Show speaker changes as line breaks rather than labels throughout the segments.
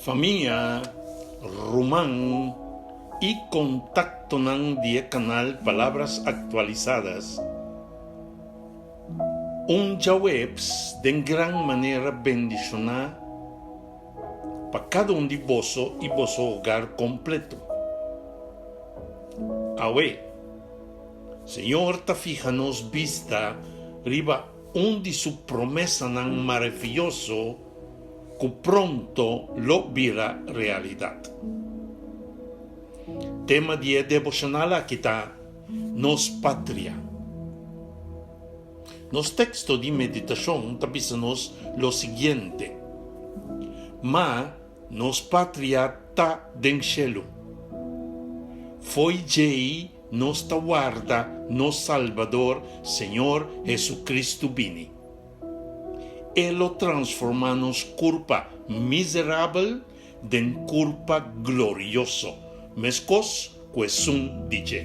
Famia, ruman y contactonan di e canal Palabras Actualizadas. Un djaweps den gran manera bendiciona pa cada un di boso y boso hogar completo. Awe, Señor ta fiha nos bista riba un di su promesanan maraviyoso cu pronto lo bira realidad. Tema di e devocional aki ta Nos Patria. Nos teksto di meditashon ta bisa nos lo siguiente, Ma nos patria ta den shelu. Fo'i djei nos ta warda nos Salbador, Señor Jesucristo bini. E lo transformá nos kurpa miserabel den kurpa glorioso, meskos ku esun di dje.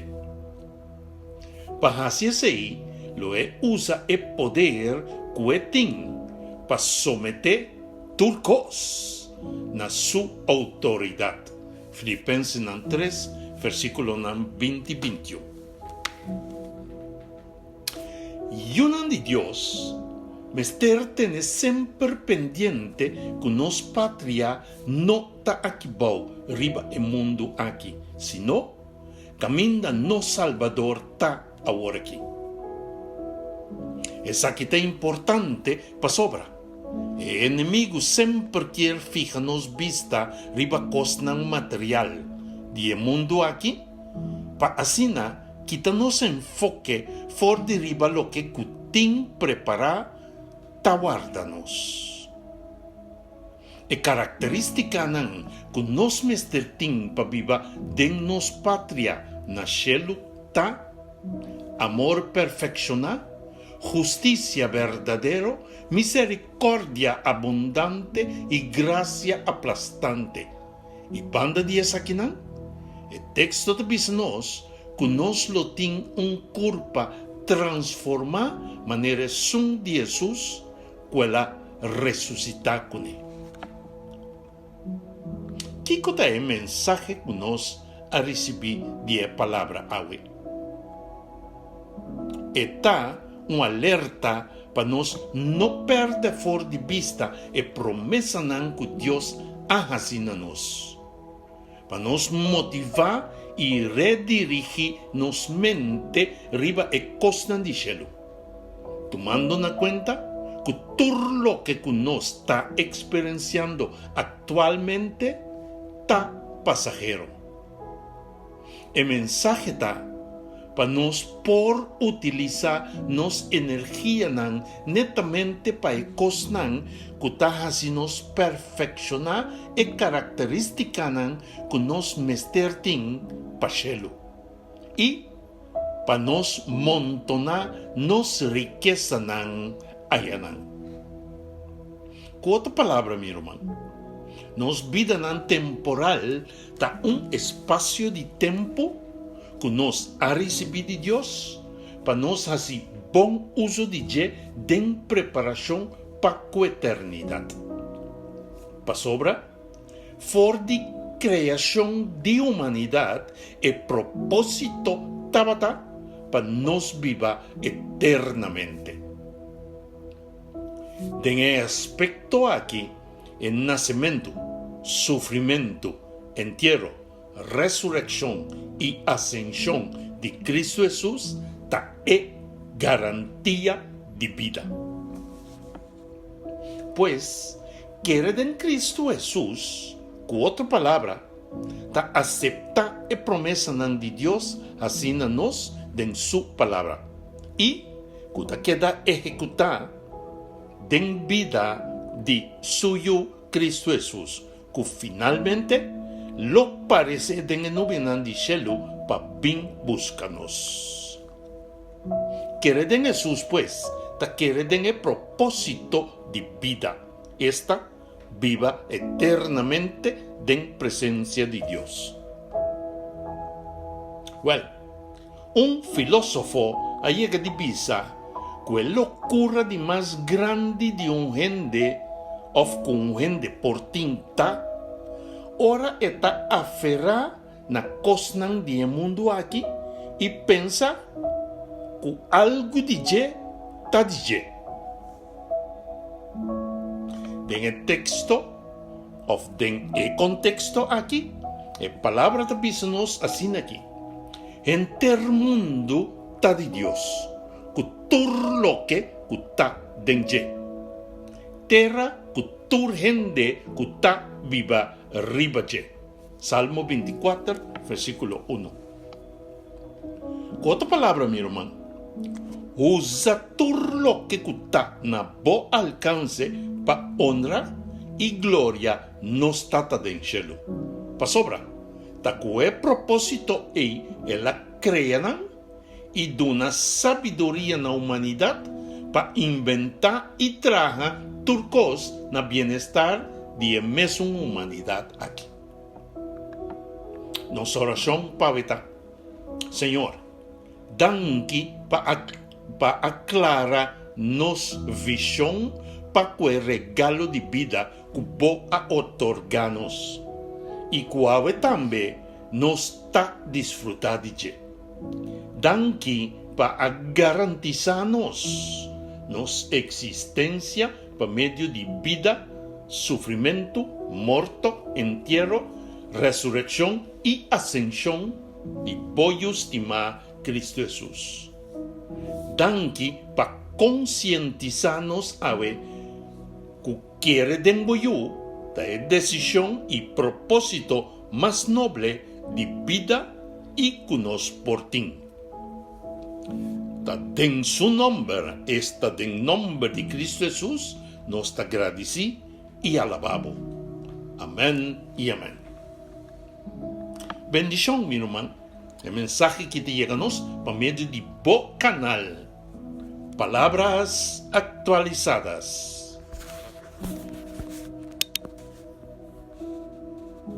Pa hasi esei, lo e usa e poder ku e tin pa someté tur kos na su outoridat. Filipensenan tres, versíkulonan binti bintiun. Yunan di Dios mester tene semper pendiente ku nos patria no ta akibou riba e mundu aki, sino kaminda nos Salbador ta aworakí. Esaki ta importante pasobra e enemigu semper kier fiha nos bista riba kosnan material di e mundu aki pa asina Kita nos enfoke for di riba loke ku tin prepará ta warda nos. E karakterístikanan ku nos mester tin pa biba den nos patria na shelu ta, amor perfekshoná, hustisia berdadero, miserikòrdia abundante i grasia aplastante. I banda di esakinan, e teksto ta bisa nos ku nos lo tin un kurpa transformá manera esun di Hesus ku el a resusitá kuné. Kiko ta e mensahe ku nos a risibí di e Palabra awe? E ta un alerta pa nos no pèrdè for di bista e promesanan ku Dios a hasi na nos, pa nos motivá i redirigí nos mente riba e kosnan di shelu, tumando na kuenta ku tur loke ku nos ta eksperensiando aktualmente ta pasahero. E mensahe ta pa nos por utilisá nos energianan netamente pa e kosnan ku ta hasi nos perfekshoná e karakterístikanan ku nos mester tin pa shelu i pa nos montoná nos rikesanan ayanan. Ku otro palabra, mi ruman, nos bidanan temporal Ta un espasio di tempu ku nos a risibí di Dios pa nos hasi bon uso di dje den preparashon pa ku eternidat. Pasobra, for di kreashon di humanidat e propósito tabata pa nos biba eternamente. Den e aspekto aki, e nasementu, sufrimentu, entiero, resurekshon i asenshon di Kristu Hesus ta e garantia di bida. Pues, kere den Kristu Hesus, ku otro palabra, ta aseptá e promesanan di Dios hasí na nos den Su Palabra i ku ta keda ehekutá den bida di Su Yu Kristu Hesus, ku finalmente lo paresé den e nubianan di shelu pa bin buska nos. Kere den Hesus, pues, ta kere den e propósito di bida, esta, biba eternamente den presensia di Dios. Wèl, un filósofo a yega di bisa ku e lokura di mas grandi di un hende òf ku un hende por tin ta. ora e ta aferá na kosnan di e mundu aki i pensa ku algu di dje ta di dje. Den e teksto òf den e konteksto aki, e Palabra ta bisa nos asin'aki, Henter mundu ta di Dios, ku tur loke ku ta den dje. Tera ku tur hende ku ta biba riba dje. Salmo bintikuater, versíkulo unu. Ku otro palabra, mi ruman, usa tur loke ku ta na bo alkanse pa onra i gloria nos Tata den shelu. Pasobra, ta ku e propósito ei el a krea nan i duna sabiduria na humanidat pa inventá i traha tur kos na bienestar di e mesun humanidat aki. Nos orashon p'awe ta, Señor, danki pa a pa a klara nos vishon pa ku e regalo di bida ku Bo a otorgá nos i ku awe tambe nos ta disfrutá di dje. Danki pa a garantisá nos nos eksistensia pa medio di bida, sufrimentu, morto, entiero, resurekshon i asenshon di Bo Yu stimá Kristu Hesus. Danki pa konsientisá nos awe ku kere den Bo Yu ta e desishon i propósito mas noble di bida i ku nos por tin. Ta den Su nòmber, esta den nòmber di Kristu Hesus, nos ta gradisí i alabá Bo. Amèn i amèn. Bendishon, mi ruman. E mensahe ki ta yega nos pa medio di bo kanal Palabras Actualizadas.